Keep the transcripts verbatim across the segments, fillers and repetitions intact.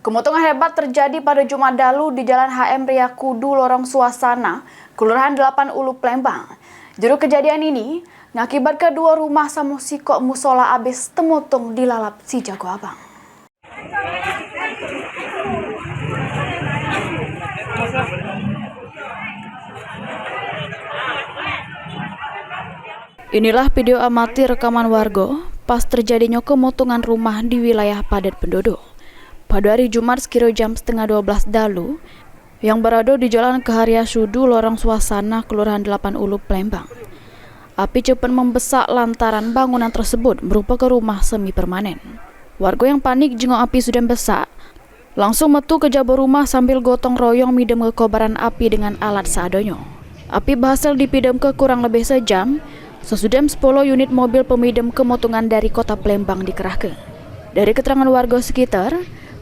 Kemotongan hebat terjadi pada Jumat dalu di Jalan H M Ria Kudu, Lorong Suasana, Kelurahan Delapan Ulu, Palembang. Juru kejadian ini ngakibatke dua rumah samo sikok musola abis temotong dilalap si jago abang. Inilah video amatir rekaman warga pas terjadinyo kemotongan rumah di wilayah padat penduduk pada hari Jumat sekiro jam setengah dua belas dalu yang berado di Jalan Keharia Sudu, Lorong Suasana, Kelurahan Delapan Ulu, Palembang. Api cepet membesak lantaran bangunan tersebut merupakan rumah semi permanen. Warga yang panik jengok api sudah besak, langsung metu ke jabo rumah sambil gotong royong midem ke kobaran api dengan alat seadonyo. Api berhasil dipidemke kurang lebih sejam, sesudah sepuluh unit mobil pemidem kemotongan dari Kota Palembang dikerahke. Dari keterangan warga sekitar,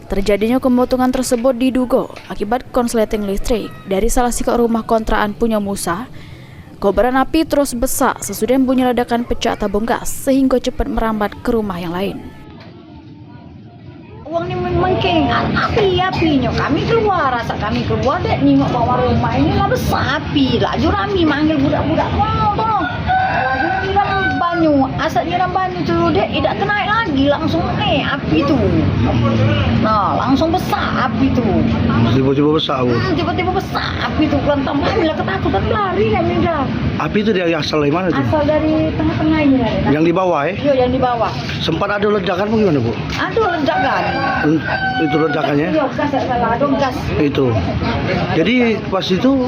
terjadinyo kemotongan tersebut diduga akibat konsleting listrik dari salah sikok rumah kontrakan punyo Musa. Kobaran api terus besak sesudah bunyi ledakan pecak tabung gas sehingga cepat merambat ke rumah yang lain. Wong ni mengking, api, apinyo. Kami keluar, asak kami keluar dek, ningok bawah rumah ini lah besak api. Laju rami manggil budak-budak, "Tolong, tolong." Laju nyiram banyu, asak nyiram banyu tu dek, idak tenaik lagi, langsung eh api tu. Nah, langsung besak api tu. Tiba-tiba besak, Bu? Hmm, tiba-tiba besak api tu. Keluar tambah kami lah ketakutan, lari kami dah. Api tu dari asal dari mana tu? Asal dari tengah-tengah ini lah. Yang di bawah, eh? Iya, yang di bawah. Sempat ada ledakan apa gimana, Bu? Ada ledakan. Hmm, itu ledakannya? Iya, gas, tak salah, ada gas. Itu. Jadi pas itu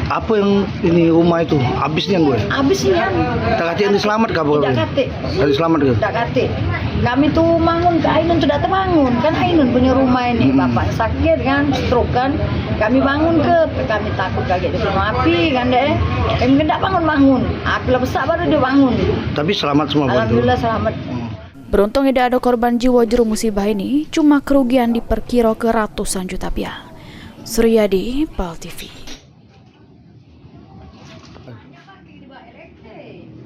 apa yang ini rumah itu habis nian, Bu? Habis nian. Tak katik ini selamat kah, Bu? Tidak katik. Tadi selamat ke? Tidak katik. Kami tu bangun ke Ainun tu dak terbangun. Kan Ainun punya rumah ini. Hmm. Bapak sakit kan, stroke kan. Kami bangun ke, kami takut kaget dia kena api kan dek. Kami kan dak bangun-bangun. Api lah besak baru dia bangun. Tapi selamat semua, Bu, tu? Alhamdulillah selamat. Hmm. Beruntung idak ada korban jiwa juru musibah ini, cuma kerugian diperkiro ke ratusan juta piah. Suryadi, Pal T V.